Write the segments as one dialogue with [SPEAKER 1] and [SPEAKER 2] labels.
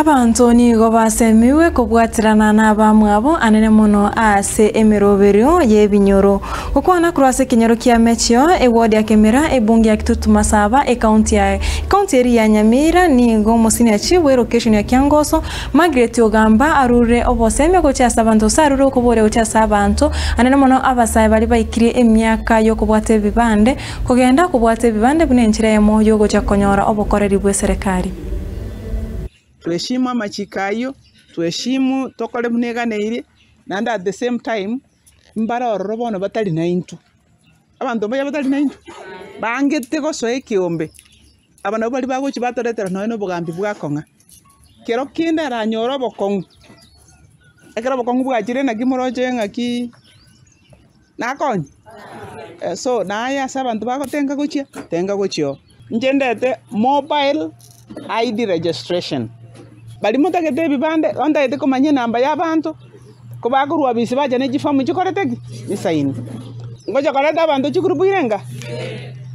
[SPEAKER 1] Abanto nigo basemigwe kobwaterana nabamwabo anene mono ase emeroberio y'ebinyoro. Gokwana korwa ase ekenyoro kia Mechio, eward ya Kemera, ebunge ya Kitutu Masaba, ekaunti ya ekaunti eria ya Nyamira nigo omosiniachi bw'elocation ya Kiangoso, Margaret Ogamba arure obosemia gochia ase abanto gose arure okoboria gochia ase abanto anene mono abasae baria baikirie emiaka y'okobwata ebibande kogenda kobwata ebibande buna enchera eyemo y'ogochia konyora obokoreri bw'eserekari.
[SPEAKER 2] Tuheshimu amachiko ayio, tuheshimu tokore buna eganeirie, naende at the same time, mbare ororo bono batari naintwe. Abanto mbuya batari naintwe, bangete gosoa ekeombe, aba nabwo baria bagochia batoretera nonye na obogambi bwakong'a. Kero kende aranyore obokong'u, ekero obokong'u bwachire naki moroche ng'aki nakonye? So naye ase abanto bagotenga gochia, tenga gochia oo. Inche ndete mobile ID registration, baria motagete ebibande bono ntagete komanya enamba ya abanto, ko bakorwa ofisi bacha ne chifomu chikorete ki? Chisaini. Ngocha koreta abanto chigroup ire enga?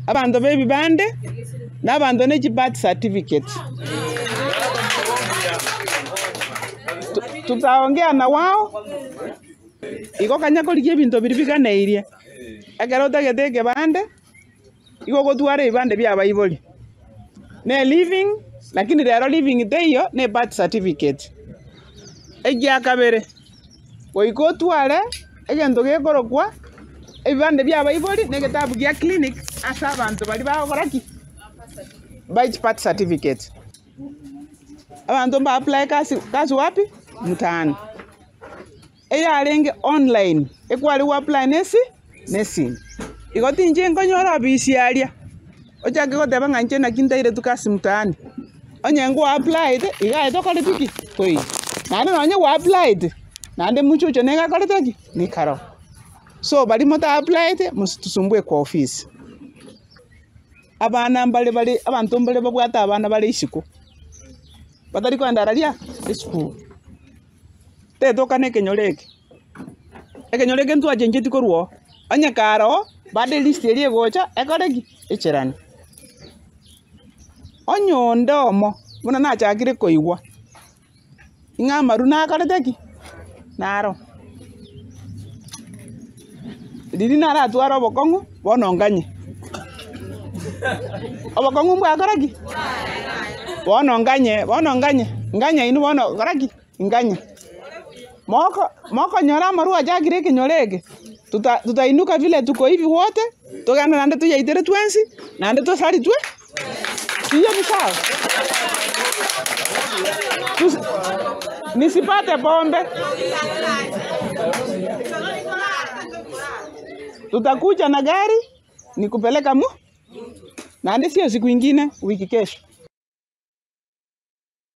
[SPEAKER 2] Abanto ba ebibande, na abanto ne chi birth certificate. Tutaongea na wao, igo kanya korigia ebinto biria biganeirie, ekero otagete ekebande. Igo ogotwara ebibande bi'abaibori, ne living, lakini rero living teiyo, ne birth certificate. Egia kabere, goika otware egento gekorokwa ebibande bi'abaibori na egetabu gia clinic ase abanto baria bagokora ki? Ba birth certificate. Abanto mba apply kasi kasi wapi? Mtaani. Eyarenge online, ekware gwa apply nesi nesimi. Igo tinche nkonyora ofisi aria, ochake goteba ng'a inche naki ntairetwe kasi mtaani. Onye ngwa applied, iga aye tokoreti ki? Toiyo. Naende nonye gwa applied, naende mochucho nigo akorete ki? Nigo aroo. So baria mota applied, mositusumbue kwa ofisi. Abana mbare bare abanto mbare babwate abana bare isiko, batari kogenda araria esukuru. Tetoka nekenyoro eke, ekenyoro eke ntwachencheti korwa oo, onye kare oo, bado elist eria egocha ekore ki? Echerane. Onye onde omo, buna nachakire koigwa, ng'a amarwa nakorete ki? Naro. Riria naratware obokong'u, bono nganye. Obokong'u mbwakora ki? Bono nganye, bono nganye, nganye inwe bono kora ki? Nganye. Moko mokonyora amarwa achakire ekenyoro eke, tuta tutainuka vile tuko hivi wote, togende naende toyaitere twensi, naende tosaritwe, hiyo ni sawa? Tusi nisipate pombe. Tutakuja na gari nikupeleka mu naende sio siku ingine, wiki kesho.